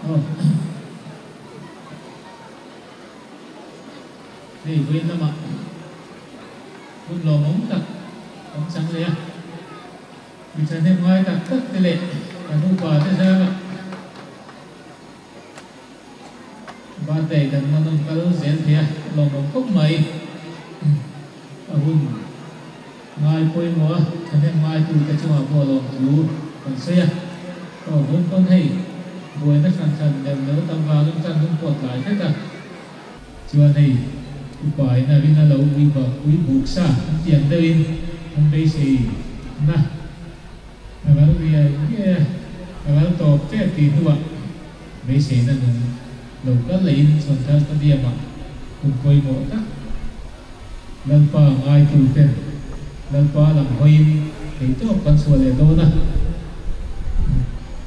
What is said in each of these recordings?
Aw. Hei vawiin lamah hun lawmawm tak kan chang leh a, mi thahnem ngai tak tak te leh kan upa te zarah birthday kan hman rawn kal zel thei a, lawmawm khawp mai. A hun ngai pawimawh a, thahnem ngaitute chungah pawh lawmthu kan sawi a. Aw vawiin pawn hei buaina hran hran neuh neuh tam vangin tan hun pawh tlai hret a. Chuan hei upa in a rin a lo ui bak ui buk sa an ti ang deuhin an beisei na a ral riai riai a, a ral tawp tep tih hnuah beiseina nung lo kal lehin Chhuanthar Stadium ah hun pawimawh tak Lalpa ngaitu ten Lalpa lam hawiin theihtawp kan chhuah leh dawn a.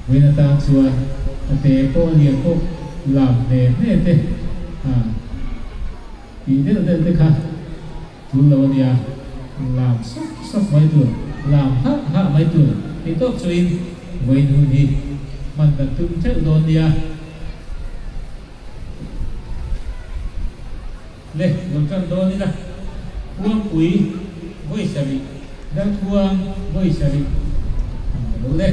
Vawiin atan chuan a te pawh lian pawh lam hne hne te ha tih deuh deuh te kha tul lo a nia, lam sawk sawk mai tur, lam hah hah mai tur theihtawp chuin vawiin hun hi hman kan tum theuh dawn nia. Le, lo tan dawn ila, Khuangpui vawi sarih, Darkhuang vawi sarih ang ka lo le.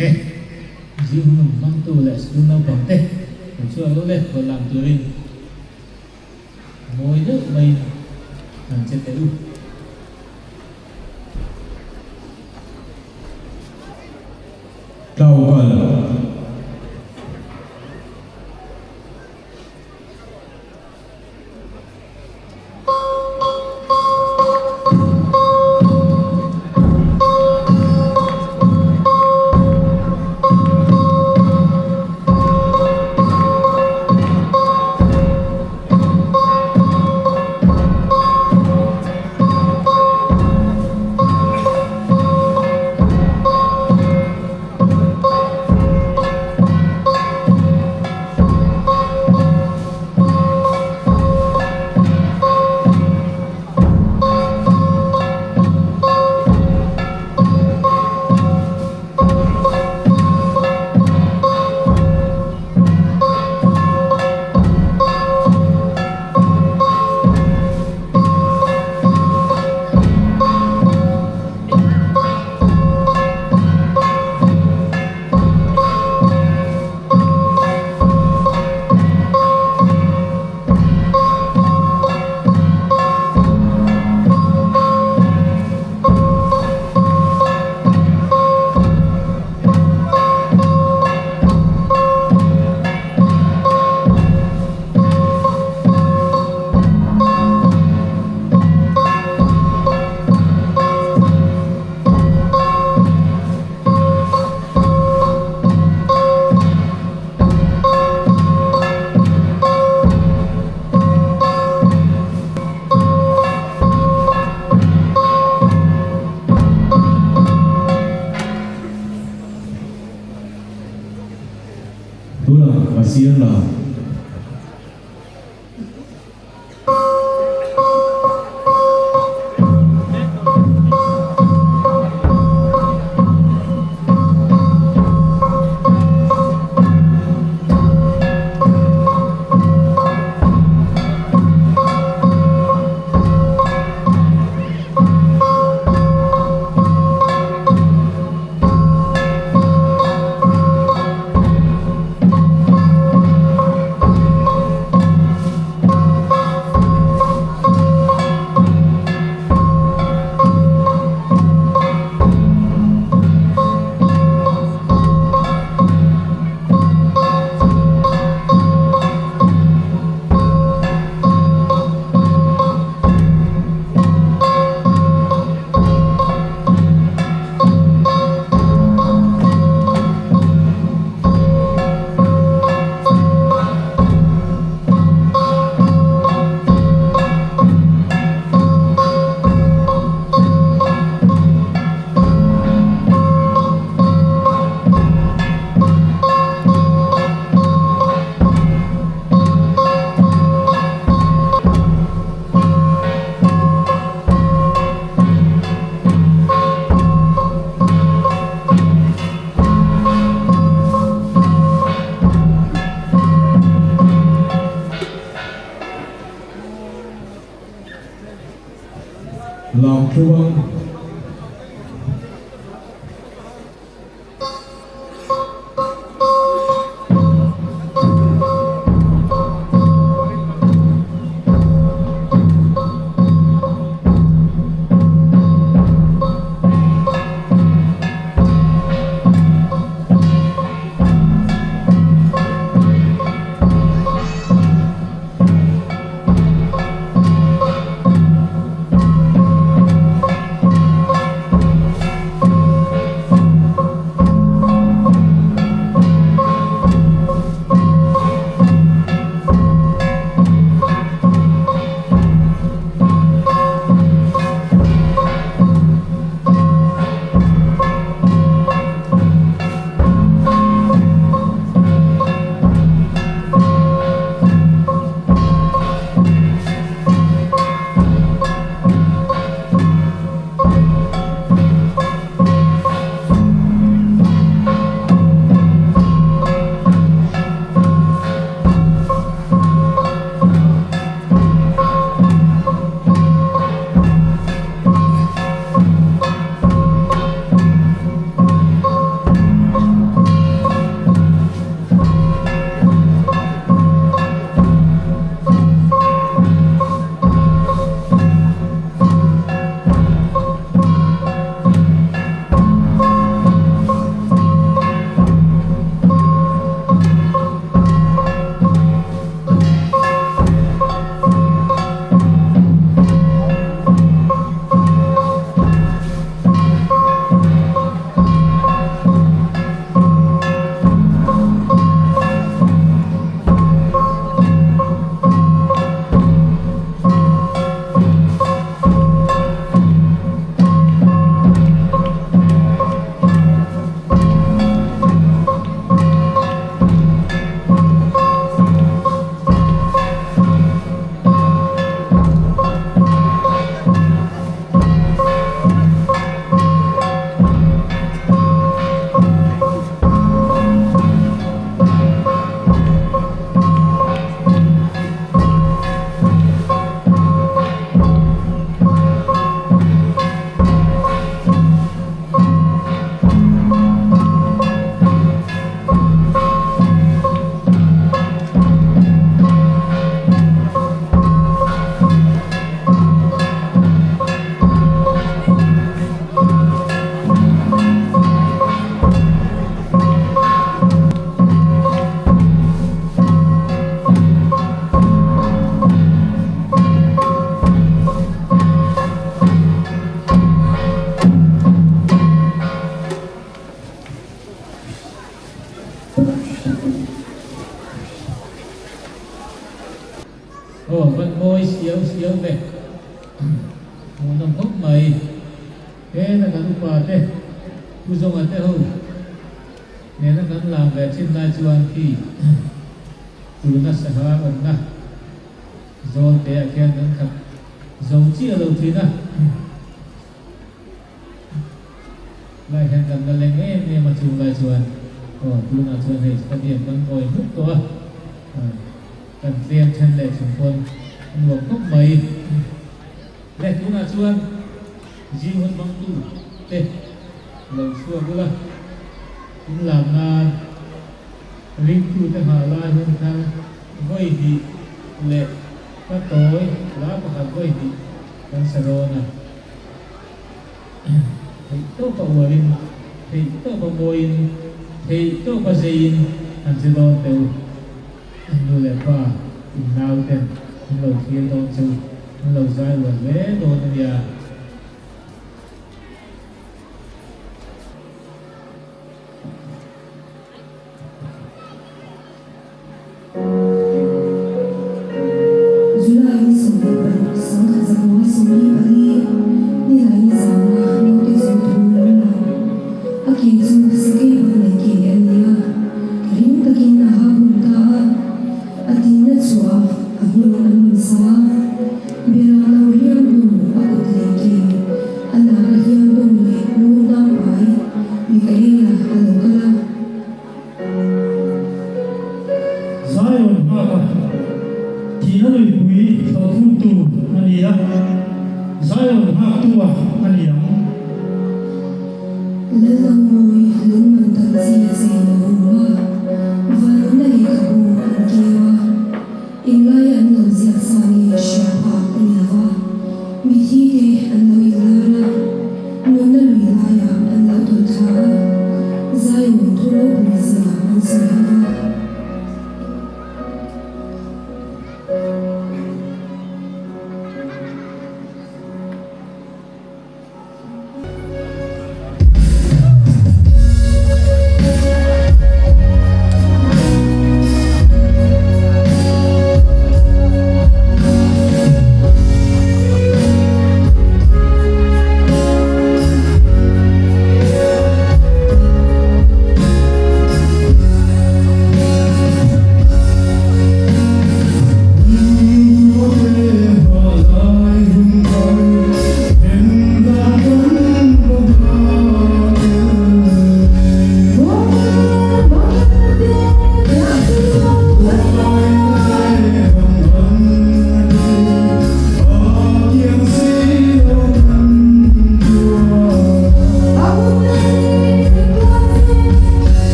Te, zing hun hmangtu leh school naupang te lo chhuak lo le rawn lam turin mawi deuh maiin han che teh u. Tlauval. Tunah ka sir la. Lamtluang. Aw van mawi siau siau ve hmuhnawm khawp mai heta kan upa te Pu Zawnga te ho nena kan lam ve thin lai chuan khi tuna sangha awmna zawl te ah khian kan khat zo chiah lo thin a. Lai hian kan la leng em em a chung lai chuan aw tunah chuan hei stadium kan kawi hmuk tawh a, kan tlem then leh chung pawn a nuam khawp mai. Le tunah chuan zing hun hmangtu te lo chhuak ula, in lam nan ringtu te nghah lai hun thar vawi hnih leh ka tawi la pakhat vawi hnih kan sa dawn a. Theih tawpa uarin, theih tawpa mawiin, theih tawpa zeiin an che dawn teh u. Nu leh pa in nau ten an lo thlir dawn che u, an lo zai rual hle dawn a nia. July ni 16 1924 nilai ni zana naute chu thu lo lang. A ke chu sakei ban leh ke a ni a, ring takin a ha hun ta a, a tinna chhuah a hming an rawn sa a. Berah lo hliam hnu a kut leh ke a nak a hliam hnu leh lungdam pai Mikaela a lo kal a. Zion nghaka thihna nuipui thlawhthung tur a ni a. Zion nghaktu-a a ni ang. Lalnangmawi lungman tam chi a chei a hum a, vanuna lehkhabu an keu a, englaia an lo ziak sa nge hria phak a ni lo va, mithi te an lo inlar a, nunna lui laiah an lo tawlh thla a, Zion thu ropui zia an sawi ho va.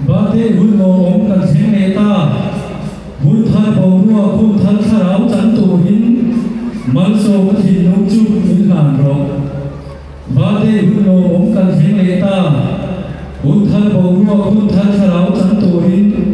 Birthday hun lawmawm kan thleng leh ta. Hun thar boruak hun thar thlarau chan turin malsawmna thinlung chu min hlan rawh. Birthday hun lawmawm kan thleng leh ta. Hun thar boruak hun thar thlarau chan turin.